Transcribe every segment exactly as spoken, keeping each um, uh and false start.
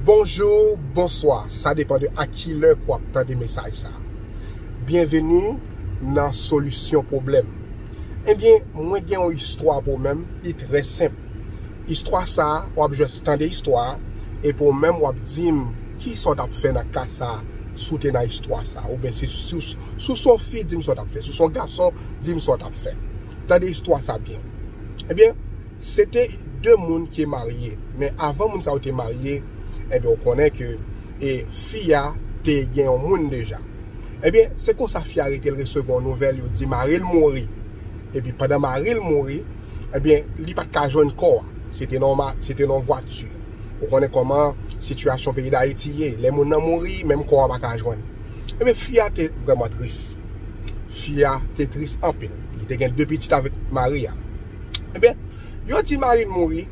Bonjou, bonswa, sa depann de a ki lè ke w ap tande mesaj sa. Byenveni nan Solisyon Pwoblèm. Ebyen, mwen gen yon istwa pou ou menm, li trè senp. Istwa sa, w ap jis tande istwa a, epi ou menm w ap di m kisa w t ap fè nan ka sa, si w te nan istwa sa, oubyen si, si, si w se yon fi, di m sa w t ap fè, si w se yon gason, di m sa w t ap fè. Tande istwa sa byen. Ebyen, se te de moun ki marye, men avan moun sa yo te marye, ebyen, ou konnen ke, e, fi a te gen yon moun deja. Ebyen, se konsa fi a rete, l resevwa yon nouvèl, yo di mari l mouri. Epi pandan mari l mouri, ebyen, li pa t ka jwenn kò a. Se te nan ma-, se te nan vwati. Ou konnen kòman sitiyasyon peyi Dayiti ye. Lè moun nan mouri, menm kò a pa ka jwenn. Ebyen, fi a te vrèman tris. Fi a te tris anpil. Li te gen de pitit avèk mari a. Ebyen, yo di mari l mouri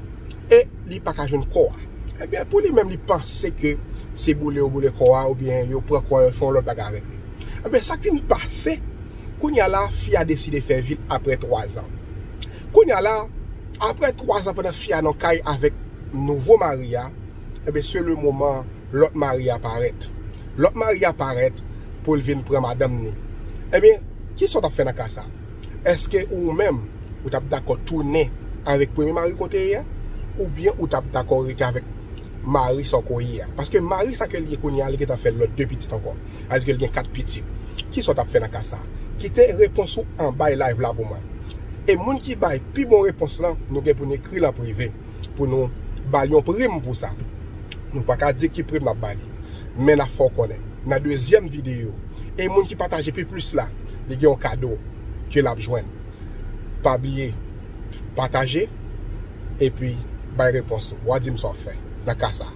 e li pa ka jwenn kò a. Ebyen, pou li menm, li panse ke se boule yo boule kò a, oubyen yo pran kò a, yo fè yon lòt bagay avèk li. Ebyen, sa k vin pase, kounye a la, fi a deside fè vi l apre twa zan. Kounye a la, apre twa zan pandan fi a nan kay avèk nouvo mari a, ebyen, se le moman lòt mari a parèt. Lòt mari a parèt pou l vin pran madanm ni. Ebyen, kisa w t ap fè nan ka sa? Èske ou menm, ou t ap dakò tounen avèk premye mari ke w te ye a? Oubyen ou t ap dakò rete avèk mari sa w ko ye a? Paske mari sa ke l ye kounye a, li gentan fè lòt de pitit ankò. Sa vle di ke l gen kat pitit. Kisa w t ap fè nan ka sa? Kite repons ou anba live la pou mwen. E moun ki bay pi bon repons lan, nou gen pou n ekri l an prive. Pou nou ba l yon prim pou sa. Nou pa ka di ki prim n ap ba li. Men n ap fè w konnen. Nan dezyèm videyo. E moun ki pataje pi plis la, li gen yon kado ke l ap jwenn. Pa bliye, pataje, epi bay repons ou. W a di m sa w ap fè nan ka sa.